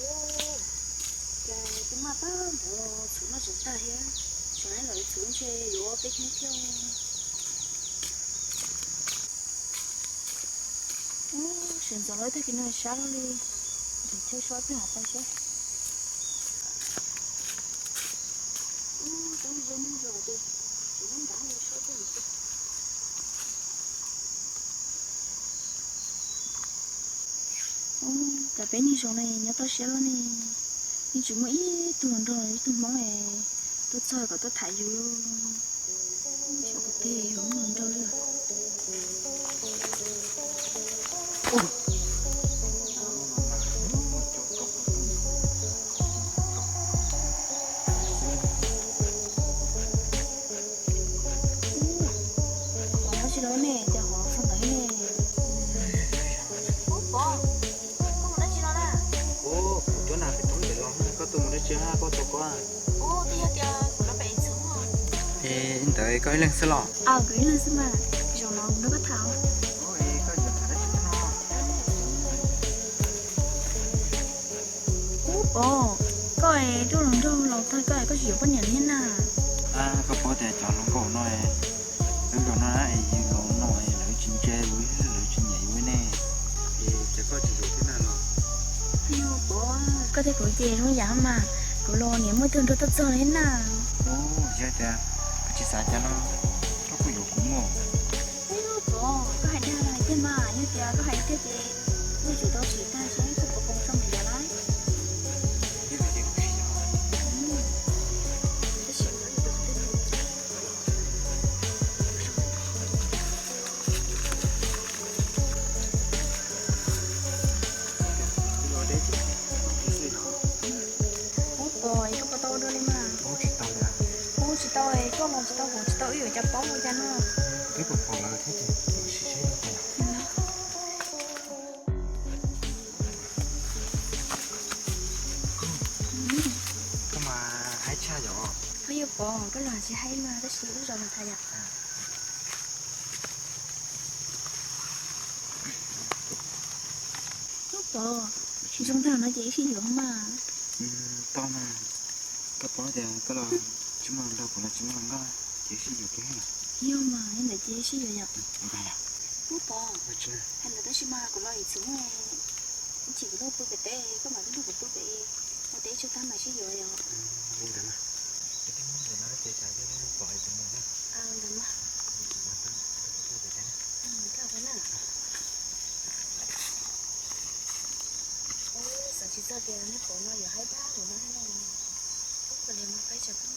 Ces twb maj tag nrho, txhuv noj tsis tag thiab, tsam no lawv txhuv ntshe yuav peb hnub thiab. Sawv ntxov los tag kis no sab loj li, nrhiav chaw so ib pliag hov pais seb. Ub, cov peb niag zoo ne nyob toj siab loj ne, yeej tsis muaj ib tug hluas nraug ib tug Hmoob es tuaj txog kom tuaj tham yus. Xyov puas tig yuav muaj hluas nraug li. Ua dab tsi los ne, cas hov txog ntawd ne? Ub, Pov, koj mus dab tsi los na? Ub, kuv cuab nas pem roob pem los, koj tuaj mus dab tsi hab, koj tau koj? Ub, twb yog tias kuv rov pem txhuv. Es ntawd koj ib leeg xwb los? Aws, kuv ib leeg xwb mas, zaum no kuv nrog koj tham. Ub, Pov, koj es tuaj hluas nraug laus tag koj es koj tsis yuav poj niam li thiab na? Koj paub tias cov hluas nkauj no, hluas nkauj no es yus laus no lawv tsis ntse yus, lawv tsis nyiam yus ne. Es cas koj tsis yuav thiab na los? Yog Pov, koj thiab kuv ces zoo yam mas, kuv los niam muaj tug nraug tuaj txog li na. Ub, yog tias koj tsis xav cas no, koj kuj yuav kuv mog. Ub, Pov, koj hais dag hais tiag mas, yog tias koj hais tiag ces kuj yuav tsum tau tsim tag seb koj puas pom zoo li cas lawm. Ub, Pov, koj puas tau ua dua li mas? Ub, tsis tau, koj los tsis tau, kuv tsis tau, wb yuav cas paub ua cas no. Twb puas pom lawv thiab ces sim seb. Koj mas haib tshaj yom. Koj yog Pov, koj los tsis haib mas, tab sis wb zaum no tham yom. Ub, Pov, zoo tag no ces wb sib yuav mas. Tau mas, koj paub tias koj los tsis muaj hluas nraug, kuv los tsis muaj hluas nkauj, ces wb sib yuav kiag. Yog mas, li ntawd ces wb sib yuav yom. Ub, Pov, hais ntawd tab sis mas kuv los ib txwm, ib chim kuv nrog pw pem teb, koj mam nrog kuv pw pem, ua teb tseg tag mam sib yuav yom. Li ntawd mas, ntawm no ces tsam ib pliag pom tus mus na. Ntawd mas. Koj na. Xav tsis txog tias niag Pov no yuav haib tag npaum no thiab no. Ub, koj li mus peb tsam koj